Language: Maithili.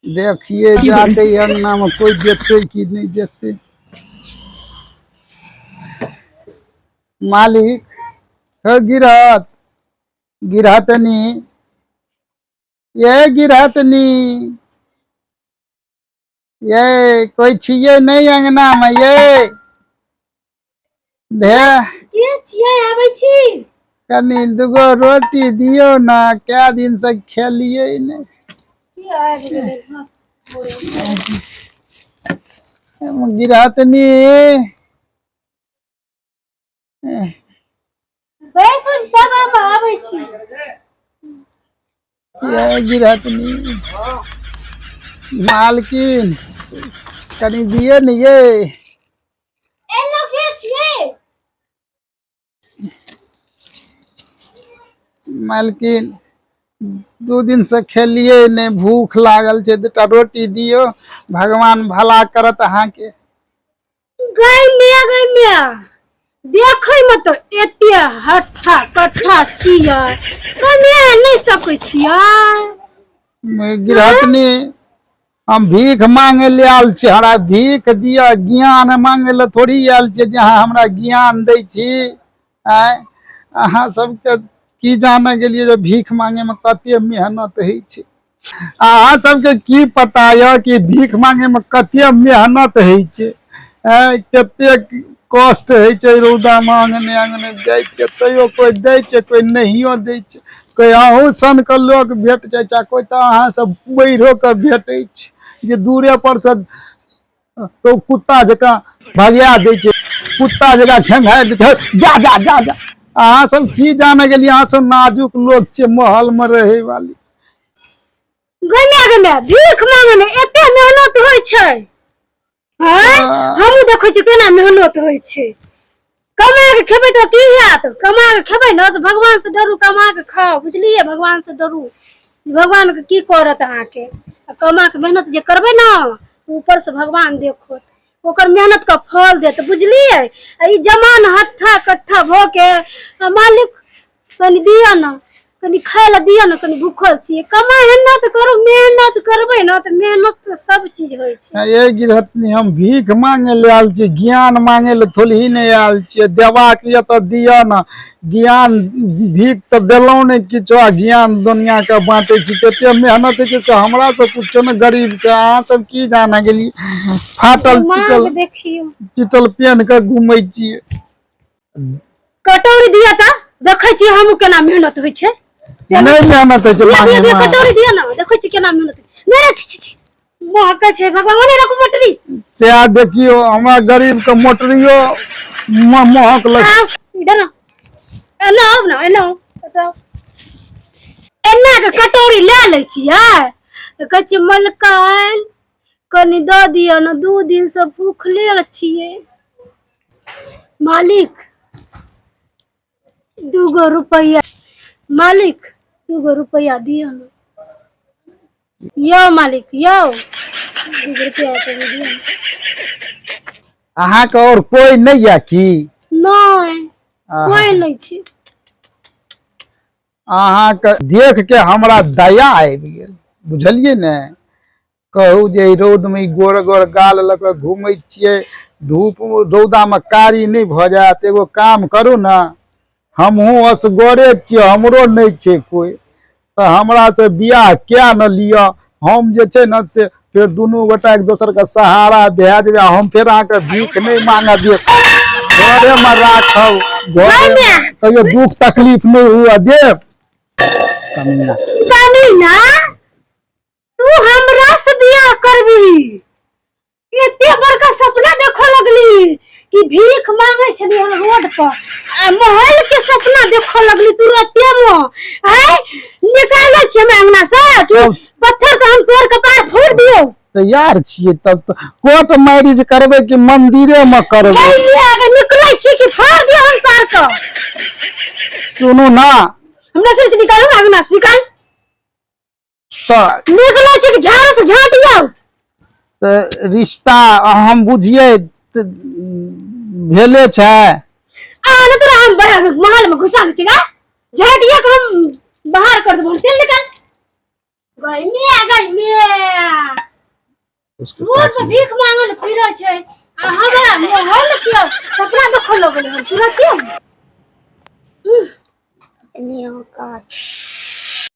देखिए जाके ई अंगना में कोई देते कि नहीं देते। मालिक हे गिरहत, गिरहतनी, ये गिरहतनी, ये कोई छियै नहीं अंगना में? ये दे। के छियै? आबै छी। कनि दूगो रोटी दियौ ने, कए दिन से खेलियै नहि। की आबि गेलै? हाथ गिरहतनी। बैसू तब हम आबै छी। ये गिरहतनी, मालकिन, कनि दियौ ने ये। एलो, के छियै? मालकिन, 2 दिन से खेलियै नहि, भूख लागल छै, 2टा रोटी दियौ, भगवान भला करत अहाँके। गै मिया, गै मिया, देखै मे तऽ एते हट्ठा कट्ठा छियै, कमाए नहि सकै छियै? गिरहतनी, हम भीख मांगे ले आयल छी, हमरा भीख दिअ, ज्ञान मांगे ले थोड़ी आयल छियै जे अहाँ हमरा ज्ञान दै छी। आँय, अहाँ सबके की जाने गेलियै जे भीख मांगे मे कते मेहनत होइ छै? अहाँ सबके की पता यऽ कि भीख मांगे मे कते मेहनत होइ छै? आँय, कते कष्ट होइ छै, रौदामे अङ्गने अङ्गने जाइ छै, तैयो कोइ दै छै, कोइ नहियो दै छै। कोइ अहूँ सनके लोक भेट जाइ छै आ कोइ तऽ अहाँसँ बढ़िओ कऽ भेटै छै जे दूरे पर से तो कुत्ता जकाँ भगिया दै छै, कुत्ता जकाँ खेंघारि दै छै, जा जा जा जा। अहाँ सब की जाने गेलियै? अहाँ सब नाजुक लोक छियै, महलमे रहै वाली। गम्या गम्या, भीख मांगे में एते मेहनत होइ छै? आँय, हमहूँ देखै छी केना मेहनत होइ छै। कमा के खेबै तऽ की हैत? कमा के खेबै ने तऽ भगवान से डरू, कमा के खाउ, बुझलियै? भगवान से डरू, भगवान के की करत अहाँके। आ कमा के मेहनत जे करबै ने, ऊपर से भगवान देखत, ओकर मेहनत के फल देत, बुझलियै? आ ई जमान हट्ठा कट्ठा भऽ के आ मालिक कनि दिअ ने, कनि खाय लए दिअ ने, कनि भूखल छियै। कमाइ मेहनत करू, मेहनत करबै ने तऽ मेहनत से सब चीज होइ छै। ये गिरहतनी, हम भीख मांगे ले आयल छी, ज्ञान मांगे ले थोड़ी नहि आयल छियै। देबाक यऽ तऽ दिअ ने ज्ञान। भीख तऽ देलहुँ नहि किछो आ ज्ञान दुनिया के बाँटै छी। कते मेहनत होइ छै से हमरा से पूछो ने, गरीब से। अहाँ सब की जाने गेलियै? फाटल मांग टूटल देखियौ। टूटल पेन के घूमै छियै। कटोरी दिअ तऽ देखै छियै हमहूँ केना मेहनत होइ छै। नहि मेहनत होइ छै। दिअ दिअ दिअ। मांगे कटोरी दिअ ने, देखै छियै केना मेहनत। नहि रे, छी छी छी, महकै छै भगवान। ओने रखू मोटरी। सएह देखियौ, हमरा गरीब के मोटरियो महक लग। आउ इधर ना, एना आउ ने, एना आउ, एतऽ आउ। एना के कटोरी लए लै छियै, कहै छियै मलकाइन कनि दऽ दिअ ने, 2 दिनसँ भूखले छियै। मालिक, 2 गो रुपैआ, मालिक, 2 गो रुपैआ दिअ ने यौ, मालिक यौ, 2 गो रुपैआ कनि दिअ ने। अहाँके और कोई नहि यऽ की? नहि, कोइ नहि छै। अहाँके देख के हमरा दया आबि गेल, बुझलियै ने? कहू जे ई रौदमे ई गोर गोर गाल लऽ कऽ घूमै छियै, धूप रौदामे कारी नहि भऽ जायत? एगो काम करू ने, हमहूँ असगरे छियै, हमरो नहि छै कोइ, तऽ हमरासँ बियाह किया ने लिअ? हम जे छै ने से फेर दुनू गोटा एक दोसरके सहारा भए जेबै आ हम फेर अहाँके भीख नहि मांगऽ देब, घरेमे राखब, घरेमे कहियो दुख तकलीफ नहि हुअ देब। कमीना। कमीना, तू हमरा से बियाह करबी? एते बड़का सपना देखऽ लगली कि भीख मांगे छली हम रोड पर आ महल के सपना देखऽ लगली तू राते में? आय, निकालै छी हमरा अंगना से कि तब- पत्थर से हम तोर कपार फोड़ दियौ। तैयार छियै तब तऽ कोर्ट मैरिज करबै कि मंदिरे मे करबै? आगे निकलै छी कि फाड़ दियौ हम सार के। सुनू ना। हमरा से निकालू अंगना से, निकाल। तऽ निकलै छी कि झाड़ू से झाँटियौ? तऽ रिश्ता हम बुझियै तऽ भेले छै। आ न तोरा हम महल में घुसा दै छी, झाँटिया के हम बाहर कर देबो। चल निकल, गई मिया, गई मिया। उसके रोड पास पर में। भीख मांगल फिरै छै आ हमरा मोहन के सपना देखऽ लगल हन तुरते। एनी औकात।